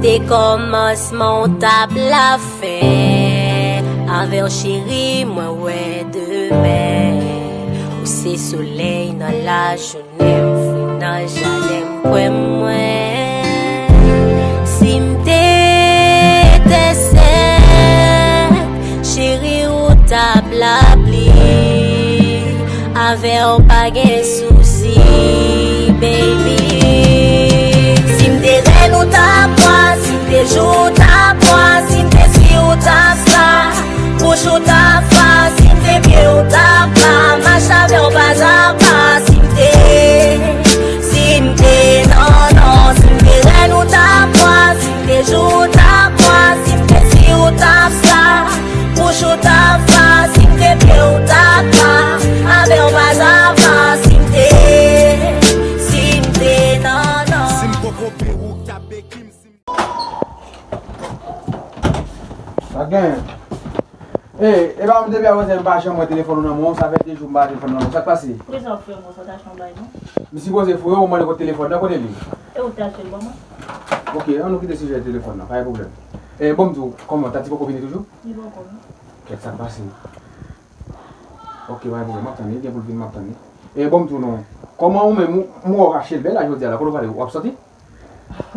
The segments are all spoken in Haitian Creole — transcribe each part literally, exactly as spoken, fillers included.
Se kòmansman w t ap lafen. Avè w cheri, mwen wè demen. Ou se solèy nan lajounen, m fri nan jaden, m kwè mwen. Si m te etensèl, cheri, ou t ap lapli. Avè w pa gen sousi, baby. Si m te rèn ou t ap bwa, si m te jou ou t ap bwa, si m te si ou t ap sa, bouch ou t ap fa, si m te pye ou t ap la, mach avè w pa zapa, si m te, si m te, non, non, si m te rèn ou t ap bwa, si m te jou ou t ap bwa, si m te si ou t ap sa, bouch ou t ap fa, si m te pye ou t ap la, avè w pa zapa, si m te, si m te, non, non. Si m poko peruk, t ap beki m, si m Pa gen. Ey, e pa m depi avè m pa janm wè telefòn ou nan men w, sa fè de jou m pa wè telefòn nan men w. Sa k pase? Prezan frè m, ou sot achte yon bagay, non? M sipoze fouye w, ou mande kote telefòn nan, kote li? E ou te achte l ban mwen? Ok, an nou kite sijè telefòn nan, pa gen pwoblèm. E bon, m di w, kòman, Tati poko vini toujou? Li poko, non. Kèt, sa k pase? Ok, pa gen pwoblèm, m ap tann li, gen pou l vin, m ap tann li. E bon, m di w non, kòman ou menm, ou, m wè w achte l bèl la jodi a la, kote w prale, w ap sòti?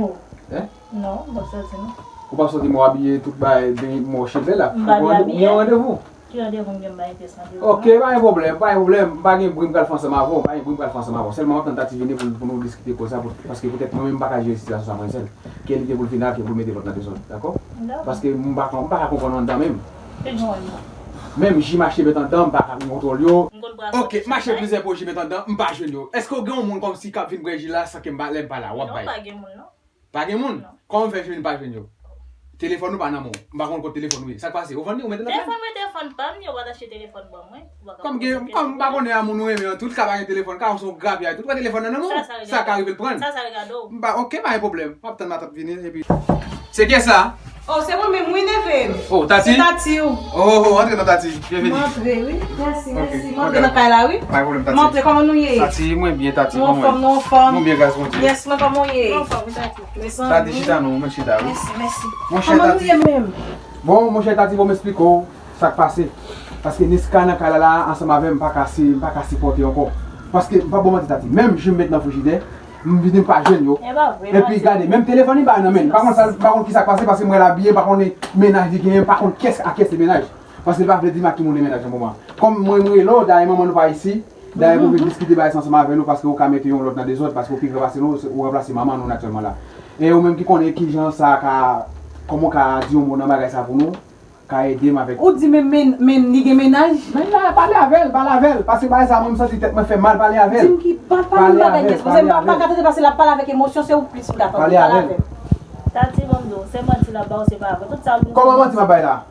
Oh. Hein? Non, m p ap sòti, non. Ou p ap sòti, mò abiye tout bagay, ben, mò cheve la. M pa dwe abiye. Ou gen randevou? Ki randevou m gen, m pa gen pyès randevou, non. Ok, pa gen pwoblèm, pa gen pwoblèm. M pa gen bri m pral fè ansanm avè w, m pa gen bri m pral fè ansanm avè w. Sèlman m ap tann Tati vini pou, pou nou diskite koz sa, pou, paske poutèt mwen menm m pa ka jere sitiyasyon sa mwen sèl. Ke li te pou l vin la, ke pou l mete lòt nan dezòd, dakò? Dakò. Paske m pa, m pa ka konprann anndan menm. Li gen rèl, non. Menm ji m achte met anndan, m pa ka gen kontwòl yo. M konn pran. Ok, m achte plizyè po ji met anndan, m pa jwenn yo. Èske w gen yon moun kòmsi k ap vin pran ji la san ke m pa, lè m pa la, w ap bay? Non, pa gen moun, non. Pa gen moun? Non. Kòman w fè jwenn pa jwenn yo? Telefòn ou pa nan men w. M pa konn kot telefòn ou ye. Sa k pase? Ou vann li, ou mete nan men? Telefòn mwen, telefòn pa m, yo pa t achte telefòn ban mwen. Ou pa ka poze kesyon. Kòm gen, kòm m pa konnen a moun ou renmen an tou, li ka pa gen telefòn, ka yon son grapyay tou, pran telefòn nan nan men w. Sa, sa ka rive l pran. Sa, sa regade w. M pa, ok, pa gen pwoblèm. M ap tann matant vini, epi. Se kiyès la? Oh, se mwen menm, wi, neve m. Oh, Tati? Se Tati, wi. Oh, oh, antre non, Tati. Byenveni. M antre, wi. Mèsi, mèsi. M antre nan kay la, wi. Pa gen pwoblèm, Tati. M antre, kòman nou ye? Tati, mwen byen, Tati, kòman w ye? Nou anfòm, nou anfòm. Nou byen, gras Bondye. Yes, mwen kòman w ye? Mezanmi. Tati, chita non, men chita, wi. Mèsi, mèsi. Monchè Tati. Kòman nou ye menm? Bon, monchè Tati, bon, m esplike w sa k pase. Paske Niska nan kay la, la, ansanm avè m, m pa ka si, m pa ka sipòte ankò. Paske, m p ap ba w manti, Tati, menm ji m met nan frijidè, m vini, m pa jwenn yo. E pa vre, non. Epi, gade, menm telefòn li pa nan men l. M pa konn sa, m pa konn ki sa k pase, paske m wè l abiye, m pa konnen mennaj li genyen, m pa konn kiyès a kiyès li mennaj. Paske li pa vle di m ak ki moun li mennaj nan moman. Kòm mwen, m rele w, dayè manman nou pa isi, dayè pou vin diskite bagay sa ansanm avè nou, paske ou ka mete yon lòt nan dezòd, paske ou pi gran pase nou, ou ranplase manman nou aktyèlman la. E ou menm ki konnen kijan sa ka, kòman w ka di yon mo nan bagay sa pou nou, ka ede m avèk. Ou di men, men, men li gen mennaj? Men la, pale avè l, pale avè l, paske bagay sa mwen, m santi tèt mwen fè mal, pale avè l. Di m ki, pa, pale m bagay, pale avè l, paske m pa, pa ka tande, paske l ap pale avèk emosyon, se ou plis m ka tande, pale avè l. Tati, ban m di w, se manti l ap ba w, se pa vre. Tout sa ou di. Kòman manti m ap bay la?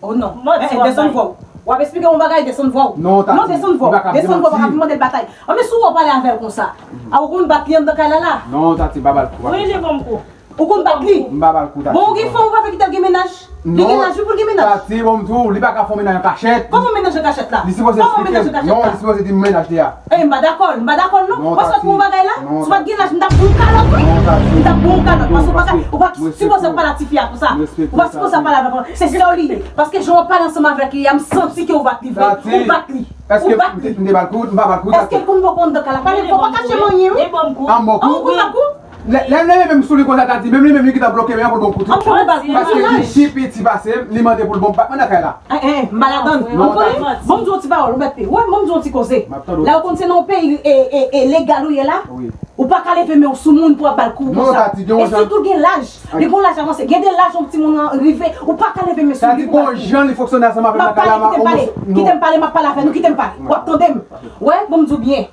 Oh non. Manti w ap bay. Desann vwa w. W ap esplike yon bagay, desann vwa w. Non, Tati, desann vwa w. Desann vwa w, pa ka vin mande l batay. Anben si w wè w pale avè l konsa. A ou konn bat li anndan kay la la? Non, Tati, m pa ba l kou. Wi, li ban m kou. Ou konn bat li? M pa ba l kou, Tati. Bon, ou gen fanm, ou pa vle kite l gen mennaj? Li gen laj wi pou l gen mennaj. Non, Tati, bon, m di w, li pa ka fè yon mennaj an kachèt. Kòman mennaj an kachèt la? Li sipoze esplike m. Non, li sipoze di m mennaj li a. Ey, m pa dakò, m pa dakò l non. Ou pa sot pou yon bagay la? Si w pa t gen laj, m t ap ba w kalòt wi. M t ap ba w kalòt. Paske ou pa ka, ou pa sipoze ap pale ak tifi a konsa. Ou pa sipoze ap pale avè l konsa. Se sè w li ye. Paske jan w ap pale ansanm avèk li a, m santi ke w bat li vre. Ou bat li. Ou bat li. Èske m te, m te ba l kou? M pa ba l kou, Tati. Èske l konn ba w kou anndan kay la? Pale, fò w pa kache m anyen wi. An ba w kou? An ba w kou? Ou konn ba l kou? Lè, lè, lè m leve m sou li konsa, Tati, menm li menm li gentan bloke men an pou l ban m kout. An fò w ba l kou. Paske li pi piti pase m, li mande pou l ban m bat mwen nan kay la. Eh, eh, m pa ladann. Ou konnen? Ban m di w yon ti pawòl, ou mèt peye. Wi, ban m di w yon ti koze. M ap tande w. La ou konn se nan yon peyi, e, e, e, legal ou ye la. Wi. Ou pa ka leve men w sou moun pou w ap ba l kou konsa. Non, Tati, gen yon jan. E sitou l gen laj. Li gen yon laj avanse. Gen de laj yon timoun an rive, ou pa ka leve men sou li pou w bat li. Tati, gen yon jan li fonksyone ansanm avè m nan kay la. M ap pale, kite m pale, m ap pale avè nou, kite m pale. W ap tande m? Wè, ban m di w byen.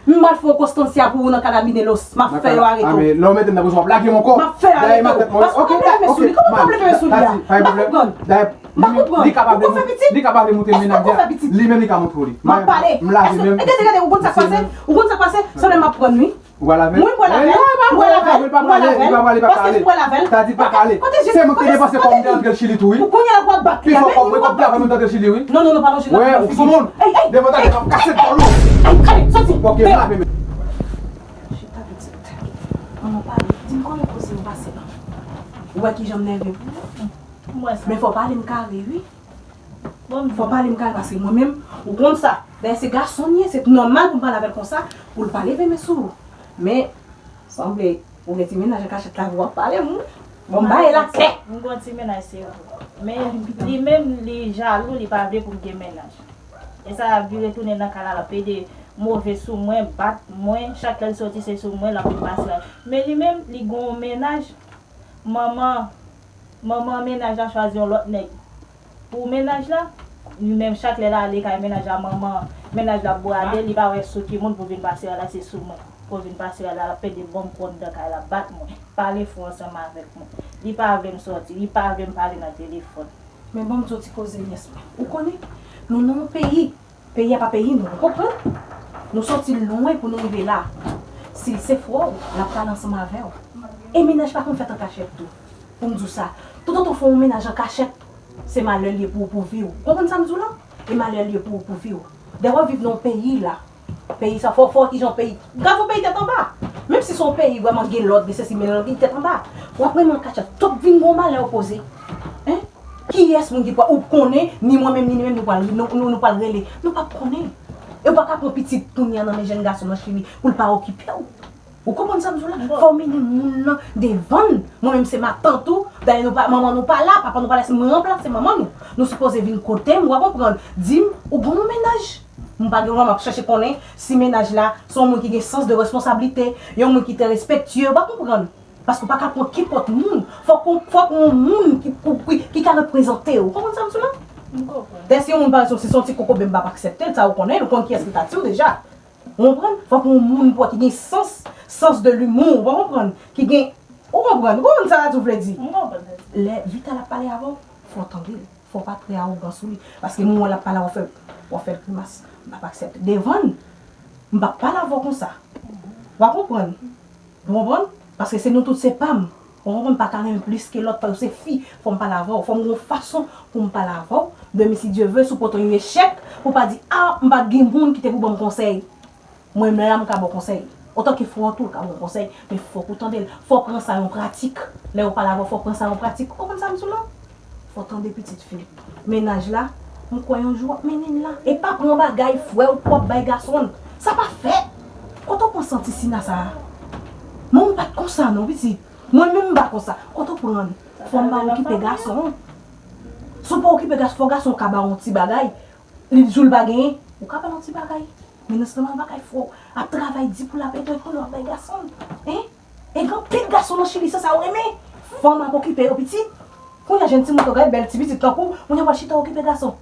M al fè yon Constancia pou ou nan Calamine Los. M ap fè yo arete w. Lè w mete m nan prizon, w ap lage m ankò. M ap fè yo arete w. Paske w leve men sou li. Kòman w leve men sou li a? M pa konprann. M pa konprann. Ou konn fè pitit? Èske ou konn fè pitit? Li menm li ka montre w li. M ap pale. Gade, gade, ou konn sa k pase? Ou konn sa k pase? Sanble m ap prann wi. Ou pral avè l? Wi, m pral avè l. M pral avè l. M pral avè l. Paske m pral avè l. Tati pa pale. Se mwen ki depanse kòb m te antre Chili tou wi. Pou kounye a w ap bat li a. Pi fò kòb mwen, kòb travay mwen te antre Chili wi. Non, non, non, pa lonje nan figi. Wè, ou sou moun. Devan tande m ap kase djòl ou. Ey, ey, soti. Ok, m lave men. Chita pitit. Manman pale. Di m konbyen koze nou pase la. Ou wè kijan m nève pou ou? M wè sa. Men fò w pale m kare, wi. Bon, m di Fò w pale m kare, paske mwen menm, ou konn sa. Dayè, se gason m ye, se nòmal pou m pale avè l konsa, pou l pa leve men sou ou. Men, sanble, ou gen ti mennaj an kachèt la, w ap pale m, wi. Bon, m ba e la klè. M gen yon ti mennaj, se vre. Men, li menm, li jalou, li pa vle pou m gen mennaj. E sa ap vire tounen nan kay la, l ap pede move sou mwen, bat mwen, chak lè l soti, se sou mwen, l ap vin pase la. Men li menm, li gen yon mennaj, manman, manman mennaj la chwazi yon lòt nèg. Pou mennaj la, li menm chak lè l ale kay mennaj la, manman mennaj la ap bwade, li pa wè sou ki moun pou vin pase la, se sou mwen. Pou vin pase la, l ap pede ban m kòn nan kay la, bat mwen, pale fò ansanm avèk mwen. Li pa vle m sòti, li pa vle m pale nan telefòn. Men ban m di w ti koze, nyès mwen. Ou konnen, nou nan yon peyi, peyi a pa peyi nou, ou konprann? Nou sòti lwen pou nou rive la. Si l se frè w, l ap pale ansanm avè w. E mennaj pa konn fèt an kachèt tou. Pou m di w sa, toutotan w fè yon mennaj an kachèt, se malè l ye pou ou, pou vi w. Ou konprann sa m di w la? E malè l ye pou ou, pou vi w. Dèyè w ap viv nan yon peyi la. Peyi sa, fò, fò kijan peyi. Gade yon peyi tèt anba. Menm si se yon peyi vrèman gen lòd, gen sesi, men lòd gen tèt anba. W ap renmen an kachèt, tout vin gen yon malè opoze. Hein? Kiyès moun ki pral, ou konnen, ni mwen menm, ni li menm, nou pral, nou, nou, nou pral rele. Nou p ap konnen. E w pa ka pran pitit kounye a nan men jèn gason nan Chili pou l pa okipe w. Ou konprann sa m di w la? Fò w mennen moun nan devan l. Mwen menm se matant ou. Dayè nou pa, manman nou pa la, papa nou pa la, se mwen ranplase manman nou. Nou sipoze vin kote m, w a konprann. Di m, ou gen yon mennaj. M pa gen, mwen m ap chèche konnen si mennaj la se yon moun ki gen sans de responsablite, yon moun ki trè respektye, w a konprann. Paske w pa ka pran kenpòt moun. Fòk ou, fòk yon moun ki, ki, ki, ki ka reprezante w. Ou konprann sa m di w la? M konprann. Dayè si yon moun, pa egzanp, si se yon ti kokobe, m p ap aksepte l, sa ou konnen, ou konn kiyès li t ap di w deja. Ou konprann? Fòk yon moun pou ki gen sans, sens de l'humour, ou konprann? Ki gen, ou konprann? Ou konprann sa Dadou vle di? M konprann sa. Lè Vital ap pale avè w, fò w tande l. Fò w pa trè awogan sou li. Paske m wè l ap pale avè w, w ap fè l grimas. M p ap aksepte. Devan l, m p ap pale avè w konsa. W a konprann? Ou konprann? Paske se nou tout se pa m. Ou konprann, m pa ka renmen plis ke lòt, paske se fi, fò m pale avè w, fò m gen yon fason pou m pale avè w. Demen, si Dye ve, si w pote yon echèk, pou w pa di, a, m pa t gen moun ki te pou ban m konsèy. Mwen menm la, m ka ba w konsèy. Otanke frè w tou, l ka ba w konsèy, men fòk ou tande l. Fò w pran sa yon pratik. Lè yo pale avè w, fò w pran sa yon pratik. Ou konprann sa m di w la? Fò w tande pitit fi. Mennaj la, m kwè yon jou w ap mennen l la. E pa pran bagay frè w pou w ap bay gason l. Sa pa fèt. Kote w pran santi Sina sa a? Mwen m pa t konsa non, pitit. Mwen menm m pa konsa. Kote w pran l? Fò m ba w okipe gason w. Si w pa okipe gason, fò gason w ka ba w yon ti bagay. Li di w l pa genyen, ou ka ba l yon ti bagay. Men nan sèlman bagay frè w ap travay di pou l ap ede w, konnen w ap bay gason l. Hein? E gen anpil gason nan Chili, se sa yo renmen. Fanm ap okipe yo pitit. Kounye a jèn timoun tou, gade bèl ti pitit tankou w, kounye a w al chita okipe gason.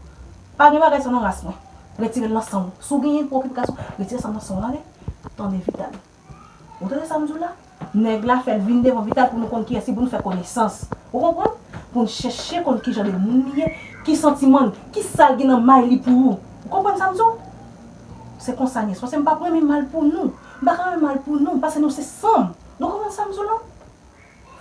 Pa gen bagay sa nan ras mwen. Retire l nan san w. Si w genyen pou okipe gason, retire sa nan san w, tande? Tande Vital. Ou tande sa m di w la? Nèg la fè l vin devan Vital pou nou konn kiyès li, pou nou fè konesans. Ou konprann? Pou n chèche konn ki jan de moun li ye, ki santiman l, ki sa l gen nan may li pou ou. Ou konprann sa m di w? Se konsa, nyès, paske m p ap renmen mal pou nou. M pa ka renmen mal pou nou, paske nou se san m. Nou konprann sa m di w la?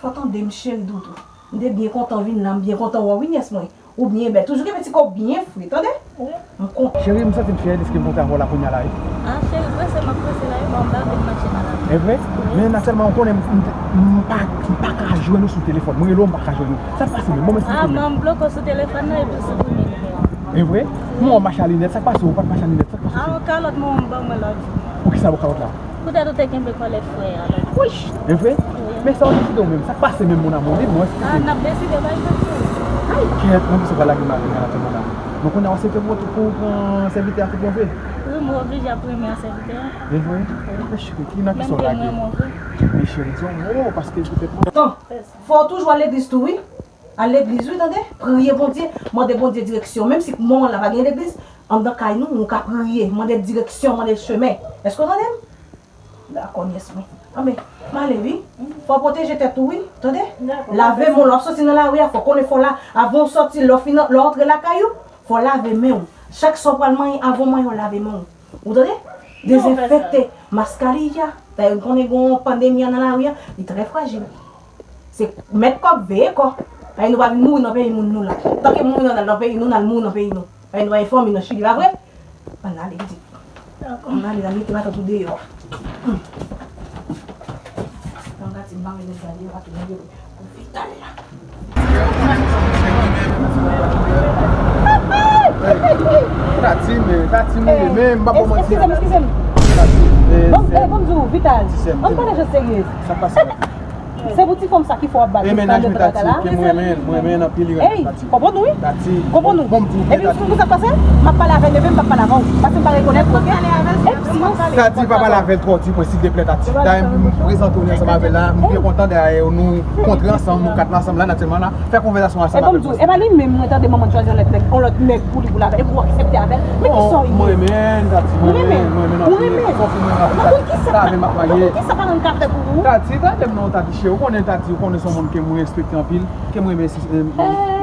Fò w tande m, cheri doudou. M te byen kontan vin la, m byen kontan wè w wi, nyès mwen. Ou byen bèl. Toujou kenbe ti kò w byen fre, tande? Wi. M kontan. Cheri, m santi m fyè deske m kontre avè w la kounye a la wi. Ah, cheri, prese m ap prese la wi, bon, m pa vle mache nan lari. E vre? Wi. Men natirèlman, ou konnen m, m, m pa, m pa ka jwenn ou sou telefòn. Mwen rele w, m pa ka jwenn ou. Sa k pase menm? Bon, men eksplike m. Ah, mwen m bloke w sou telefòn nan epi w siprime nimewo. E vre? Wi. Mwen w mache a linèt, sa k pase? Ou pa t mache a linèt, sa k pase? Ah, yon kalòt mwen w ban mwen lòt jou. Poukisa w kalòt la? Poutèt ou te kenbe kòlèt frè a lòt jou. Wi. E vre? Wi. Men sa w deside w menm, sa k pase menm, mon amour? Di m non, eksplike m. Ah, n ap deside pa egzanp. Ay, kèt, mwen panse w pral lage mari m nan tèt mwen la. Men kounye a w aksepte pou, pou w pran sèvitè a tout bon vre? Wi, mwen oblije ap renmen an sèvitè a. E vre? Wi. Men cheri, ki nan kisa w lage? Menm ke m renmen w vre. Men cheri, di yon mo, paske poutèt mwen. Tan, fò w toujou al legliz tou, wi. Al legliz, wi, tande? Priye Bondye, mande Bondye direksyon. Menm si moman la pa gen legliz, anndan kay nou, nou ka priye, mande l direksyon, mande l chemen. Èske w tande m? Dakò, nyès mwen. Anben, m ale wi. Fò w pwoteje tèt ou wi, tande? Dakò. Lave men w, lè w ap soti nan lari a, fò w konnen fò w la, avan w soti, lè w fin, lè w antre lakay ou, fò w lave men w. Chak sa w pral manyen, avan w manyen w lave men w. Ou tande? Dezenfekte. Mascarilla. Dayè, nou konnen gen yon pandemi an nan lari a, li trè frajil. Se mèt kò, veye kò. Dayè, nou pa vin mouri nan peyi moun nou la. Tanke mouri nan, nan peyi nou, n al mouri nan peyi nou. Dayè, nou pa gen fanmi nan Chili, pa vre? Ann ale, pitit. Ann ale, ann mete matant ou deyò a. Hmm. Ann gate Tati, men, Tati, m wi, men m pa bon manti. Eskize m, eskize m. Tati, eh, Bon, eh, bon, di w, Vital, ann pale jan serye. Sa pase? Se pou ti fanm sa ki fè w ap bat li, sa de bagay la. Mwen renmen, mwen renmen anpil, li renmen Tati. Konprann ou, wi? Tati, konprann ou? Bon, m di w byen, Tati. Epi, ou konn sa k pase? M ap pale avè l, men m p ap pale avè w. Pase m pa rekonèt, oke? Epi, silans. Tati, pa pale avè l twò di, mwen, silvouplè, Tati. Dayè, m prezante w li ansanm avè l la. M byen kontan, dayè, nou kontre ansanm, nou kat la ansanm la, natirèlman la. Fè konvèsasyon ansanm avè l. E bon, m di w, e pa li menm, mwen tande manman l chwazi yon lòt nèg, yon lòt nèg pou li, pou l avè l. Epi, w aksepte avè l. Men ki sa w ye? Mwen renmen Tati, mwen renmen, mwen renmen anpil. Ou renmen? Sa w fè mwen anpil, Tati. Sa avè m ap marye. Ou konn ki sa paran l ka fè pou ou? Tati, tande m non, Tati, cheri. Ou konnen, Tati, ou konnen se yon moun ke mwen respekte anpil, ke mwen renmen, eh,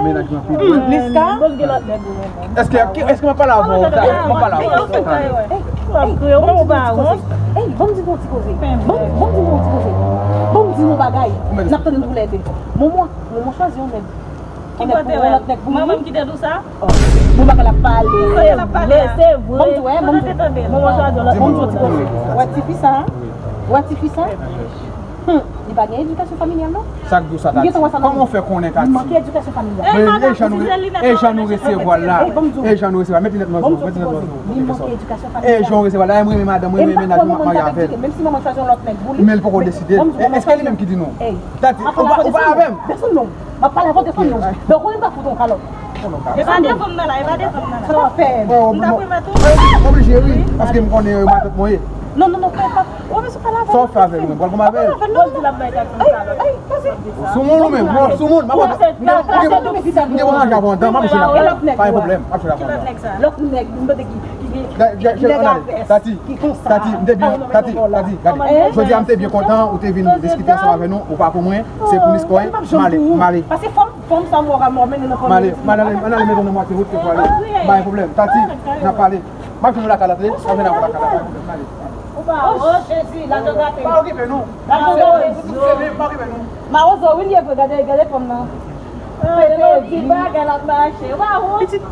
mennaj mwen anpil. Hmm, Niska? Bon, gen lòt nèg ou renmen. Èske, èske m ap pale avè w, Tati? M ap pale avè w, Tati. Ey, ey, ey, ban m di nou yon ti koze. Ban m, ban m di nou yon ti koze. Ban m di nou yon bagay. N ap tande nou toulède. Momon, momon chwazi yon nèg. Ki kote w? Manman m ki te di w sa? Oh. Bon, bagay la pale. Kote l ap pale a? Se vre, se vre. Bon, m di w, bon, m di w. Kote te tande l? Bon, m di w, bon, m di w ti koze. Ou wè tifi sa a? Ou wè tifi sa a? Hmm. Li pa gen edikasyon familyal, non. Sa k di w sa, Tati? Kòman w fè konnen, Tati? Li manke edikasyon familyal. Men, e jan nou, e jan nou resevwa l la. E jan nou resevwa l. Mete linèt nwa sou ou, mete linèt nwa sou ou. Li manke edikasyon familyal. E jan w resevwa l la, mwen renmen madanm mwen, mwen renmen nèg mwen ap marye avè l. Menm si manman chwazi yon lòt nèg pou li. Men li poko deside. Èske li menm ki di nou? Tati, ou pa, ou pa avè m? Pèsonn non. M ap pale avè w telefòn non. Men w konnen m ta fout ou yon kalòt. E pa defann nan la, e pa defann nan la. Sa w ap fè? M ta pwomèt ou. Mwen oblije ri, paske m konnen matant mwen ye. Non, non, non, fè pa. Ou pa bezwen pale avè l. Sa w ap fè avè l menm? Pral goumen avè l? Pral goumen avè l, non, non, non. Ey, ey, pase. Soumoun ou menm? Bon, soumoun, m ap, m gen, m gen, m gen ranje avè w andan, m ap jwenn avè w. Pa gen pwoblèm, m ap jwenn avè w andan. Lòt nèg, m tande ki, ki gen nèg avès, ki konsa. Tati, Tati, m te byen, Tati, Tati, gade. Jodi a m te byen kontan ou te vin diskite ansanm avè nou, ou pa pou mwen, se pou Niska, m ale, m ale. Paske fòm, fòm sa m wè w ka mennen nan fòm. M ale, m ale, m ale, m ale, mete w nan mwatye wout ke pou ale. Pa gen pwoblèm, Tati, n ap pale. M ap jwenn ou lakay la, tande? M ap jwenn ou lakay la, pa gen pwoblèm, m ale. Ou pa wont, Jezi, lajan gate. Pa okipe nou. Lajan gate. Se vre, pa okipe nou. Mawozo, wi, li ye vre, gade, gade fòm nan. Pete, di bagay l ap mache. Ou pa wont. Pitit,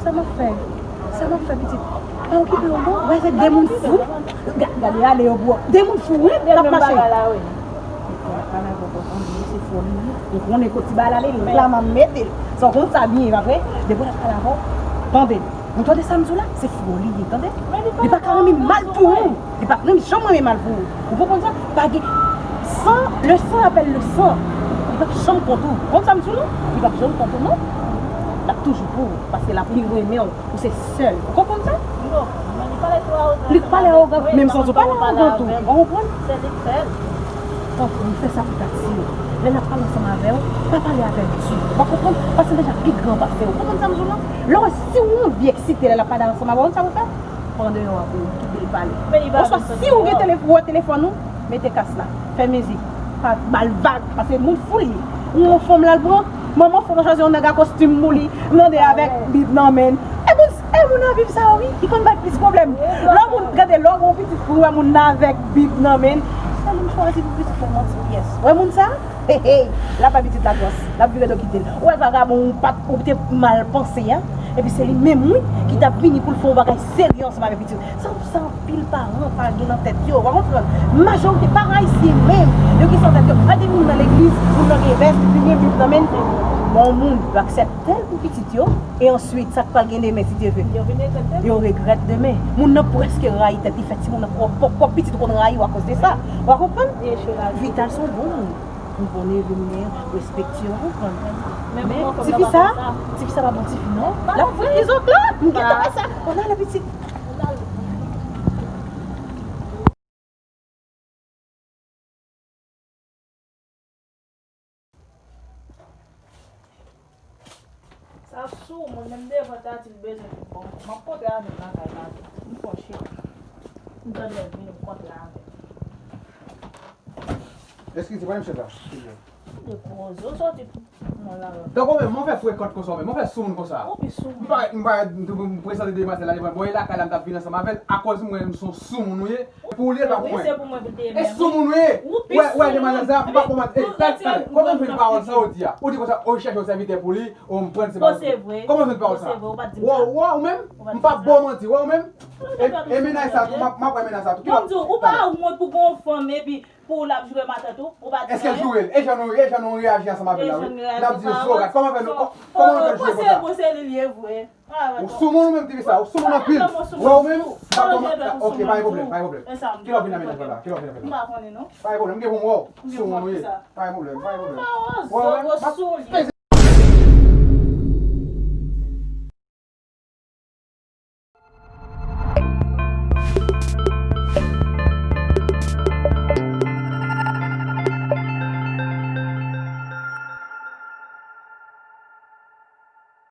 sa m ap fè? Sa m ap fè, pitit? Pa okipe yo, non. Wè, se de moun fou. Ga-, gade, ale yo, bro. De moun fou, wi, k ap mache. Ou konnen kot ti bagay la, li la, m ap mete l. Sa w konn sa byen, pa vre? Depi w ap pale avè w, tande. Ou tande sa m di w la? Se fou li ye, tande? Li pa ka renmen mal pou ou. Li pa ka janm renmen mal pou ou. Ou konprann sa? Pa gen san, le sang appelle le sang. Li p ap janm kont ou. Ou konn sa m di w la? Li p ap janm kont ou, non. L ap toujou pou ou. Paske l ap, li renmen w. Ou se sèl. Ou konprann sa? Li pale awogan, menm sans ou pale awogan tou. Ou konprann? Se li k fè l. Tanpri, fè sa pou Tati. Lè l ap pale ansanm avè w, pa pale avè l di. Ou konprann? Paske l deja pi gran pase w. Ou konprann sa m di w lan? Lè w wè si w anvi eksite lè l ap pale ansanm avè w, ou konn sa pou w fè? Pran deyò a pou ou, kite l pale. Oswa, si w gen telef-, ou wè telefòn ou, mete kas la. Fè mizik. Pa ba l vag, paske moun fou li ye. Ou wè yon fanm la l pran, manman fanm nan chwazi yon nèg a kostim pou li, mande avèk bib nan men l. E moun, e moun nan viv sa wi, ki konn bay plis pwoblèm. Lè moun, gade, lè w gen yon pitit pou wè moun nan avèk bib nan men l, se li m chwazi pou pitit mwen manti pyès. Wè moun sa? Hey, hey, l ap bay pitit la gwòs, l ap vire do kite l. Ou wè vagabon ou pa t, ou te mal panse a? Epi se li menm wi ki t ap vini pou l fè yon bagay serye ansanm avèk pitit. Sa, sa anpil paran pa gen nan tèt yo, w a konprann? Majorite paran ayisyen menm, yo gen sa nan tèt yo. Gade moun nan legliz, moun nan gen vès, li gen bib nan men l, bon moun, yo aksepte l pou pitit yo, e answit, sa k pral gen demen, si Dye vle? Yo vin regrèt demen. Yo regrèt demen. Moun nan prèske rayi tèt li, fè timoun nan pwòp, pwòp, pwòp pitit ou konn rayi w akoz de sa. W a konprann? Vital se yon bon moun. Yon bon neve m gen, respekte w, konprann. Men tifi sa, tifi sa pa bon tifi non. L ap fouti zòt la, m gentan wè sa. Ann ale pitit. Sa sou mwen, menm devan Tati l bezwen vin bon. M ap kontre avè l lakay Tati. M fòse. M tande l vini, m kontre avè l. Eskize, pa menm chèz la. De koze, ou soti. Mwen la. Donk ou menm, mwen fè frekant konsa, ou menm, mwen fè soumoun konsa. Ou pi soumoun. M pa, m pa, m prezante demwazèl la devan, bon, e lakay la m t ap vin ansanm avè l, akoz mwen, m se yon soumoun ou ye, pou li, e pa pou Wi, se mwen. pou mwen pou te E soumoun ou ye. Ou pi Wè, wè, soumoun. demwazèl sa, m pa konprann. E, Ou retire yon kòman w jwenn grenn pawòl sa figi. Ou di a? Ou di konsa, ou chache yon sèvitè pou li, ou m pran se Bon, pawòl sa. Se vre. Kòman w jwenn pawòl Bon, sa? Se vre, ou pa t di m Wè, sa. wè, ou menm, Ou pa m t pa di m bon sa. manti, wè, ou menm. Ou E, pa e menaj sa tou, m ap, m ap wè menaj sa tou. Ki Bon, lòt di ou pa wont pou gon fanm epi pou l ap jwe matant ou, ou pa di Èske l anyen. joure l? E jan nou, e jan nou reyaji ansanm avè l la, wi. N ap di yo, so, kòman fè nou, kò- kòman nou fè l jwe konsa? Bon, se li ye vre. Ou soumoun ou menm, T V sa, ou soumoun anpil. Wè ou menm, m pa bon, ok, pa gen pwoblèm, pa gen pwoblèm. Kilè w vin nan menaj la? Kilè w vin nan menaj la? Pa gen pwoblèm, m gen pou m wè w. Soumoun ou ye. Pa gen pwoblèm, pa gen pwoblèm. Wè ou menm, m ap peze